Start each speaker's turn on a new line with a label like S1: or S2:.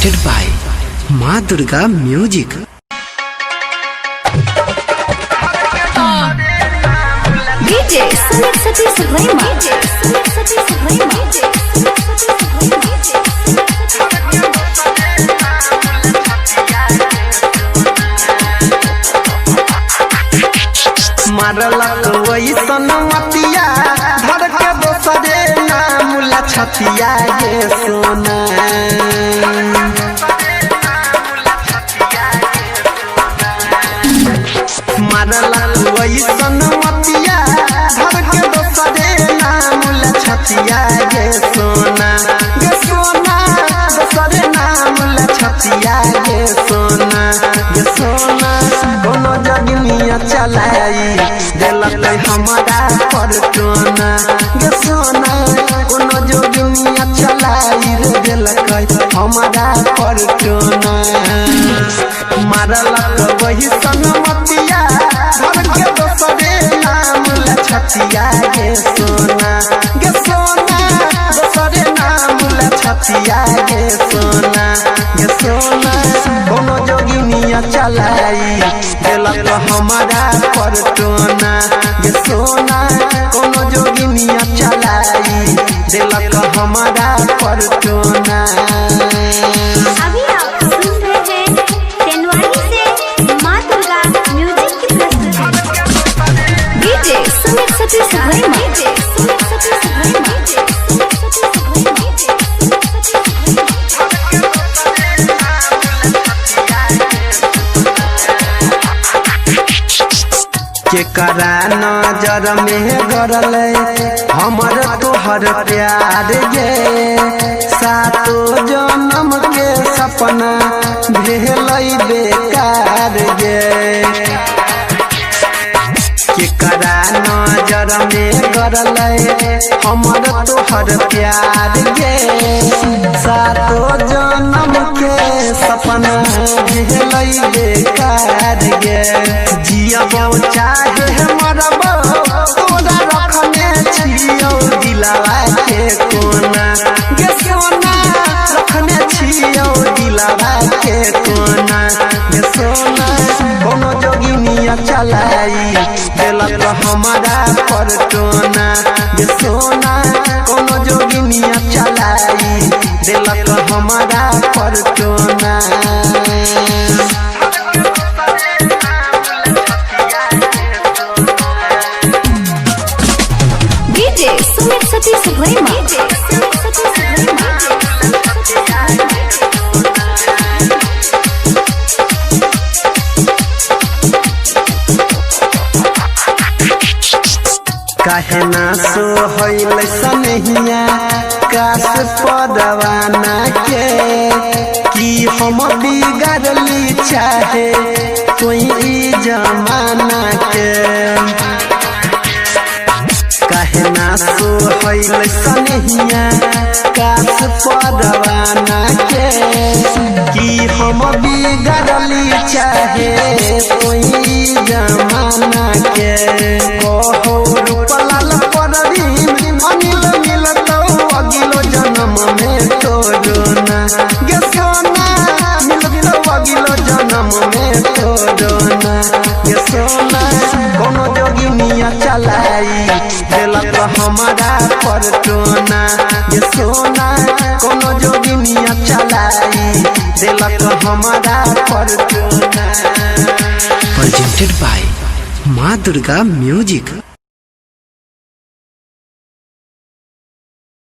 S1: Presented by Maa Durga music.
S2: DJ Sumit Satish Verma. DJ Sumit Satish Verma. DJ Sumit Satish Verma.
S3: मारलक वैसन मतिया धर के दोसरे नाम लछतिया गे सोना। मारलक वैसन मतिया धर के दोसरे नाम लछतिया गे सोना, गे सोना दोसरे नाम लछतिया गे सोना, गे सोना। कोनो जगनिया चलाई देलक हमारा पर टोना गे सोना। कोनो जोगिनिया चलाई रे देलक हमारा पर टोना। मारलक वही सनमतिया धर के दोसरे नाम लछतिया गे सोना, गे सोना दोसरे नाम लछतिया गे सोना, गे सोना। कोनो जोगिनिया चलाई देलक हमारा पर टोना गे सोना। कोनो जोगिनिया चलाई देलक हमारा पर टोना।
S2: अभी आप सुन रहे हैं तेनवानी से माँ दुर्गा म्यूजिक की प्रस्तुति। DJ Sumit Satish Verma. DJ Sumit Satish Verma. DJ Sumit Satish Verma.
S3: केकरा नजर में गड़ल हमर तोहर प्यार गे, सातो जन्म के सपना भेल बेकार गे। केकरा नजर में गड़ल हमर तोहर प्यार गे, सातो जन्म के सपना भेल बेकार गे। जियबो चाहे मरबो तोरा रखने छियौ दिलवा के कोना गे सोना। रखने छियौ दिलवा के कोना गे सोना। कोनो जोगिनिया चलाई देलक हमारा पर टोना गे सोना। कोनो जोगिनिया चलाई देलक हमारा पर टोना।
S2: DJ Sumit Satish Verma. DJ Sumit Satish Verma.
S3: काहे ना सोहैल सनहिया काश परवाना के, कि हम बिगड़ली चाहे कोई ई जमाना के। काहे ना सोहैल सनहिया काश परवाना के, कि हम बिगड़ली चाहे कोई ई जमाना के। कहो रूपलाल परवीन अनिल मिलतौ अगिलो जन्म में तोरो ना गे सोना। मिलतौ अगिलो जन्म में तोरो ना गे सोना। कोनो जोगिनिया चलाई देलक हमारा पर टोना गे सोना। कोनो जोगिनिया चलाई देलक हमारा पर टोना।
S1: Presented by Maa Durga music.